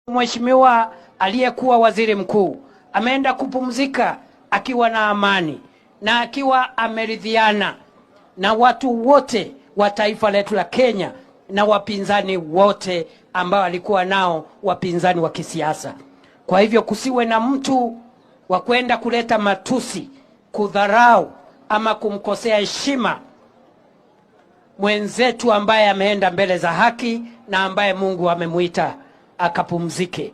Mheshimiwa aliyekuwa waziri mkuu ameenda kupumzika akiwa na amani na akiwa ameridhiana na watu wote wa taifa letu la Kenya na wapinzani wote ambao alikuwa nao, wapinzani wa kisiasa. Kwa hivyo kusiwe na mtu wa kwenda kuleta matusi, kudharau ama kumkosea heshima mwenzetu ambaye ameenda mbele za haki na ambaye Mungu amemuita akapumzike.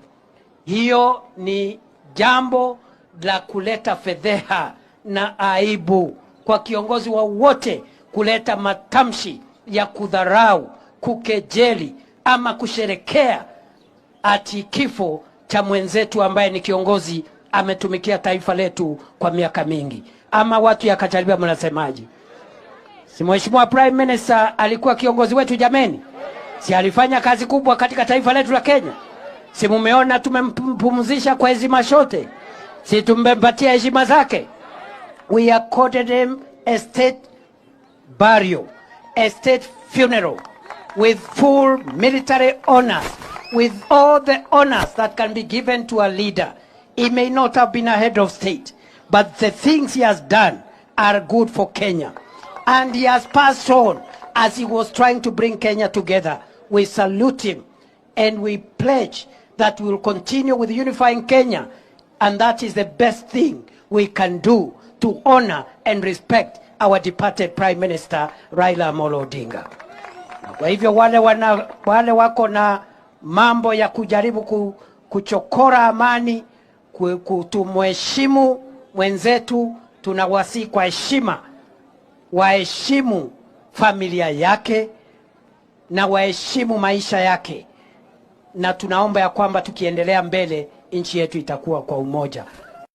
Hiyo ni jambo la kuleta fedheha na aibu kwa kiongozi wowote kuleta matamshi ya kudharau, kukejeli ama kusherekea ati kifo cha mwenzetu ambaye ni kiongozi ametumikia taifa letu kwa miaka mingi. Ama watu ya Kachaliba mnasemaje? Si Mheshimiwa Prime Minister alikuwa kiongozi wetu jameni? Si alifanya kazi kubwa katika taifa letu la Kenya? Si mumeona tumempumzisha kwa heshima zote? Si tumempatia heshima zake? We accorded him a state burial, a state funeral with full military honors, with all the honors that can be given to a leader. He may not have been a head of state, but the things he has done are good for Kenya. And he has passed on as he was trying to bring Kenya together. We salute him and we pledge that we will continue with unifying Kenya. And that is the best thing we can do to honor and respect our departed Prime Minister Raila Amolo Odinga. Na kwa hivyo wale wako na mambo ya kujaribu kuchokora amani, tumheshimu mwenzetu, tunawasihi kwa heshima waheshimu familia yake na waheshimu maisha yake, na tunaomba ya kwamba tukiendelea mbele nchi yetu itakuwa kwa umoja.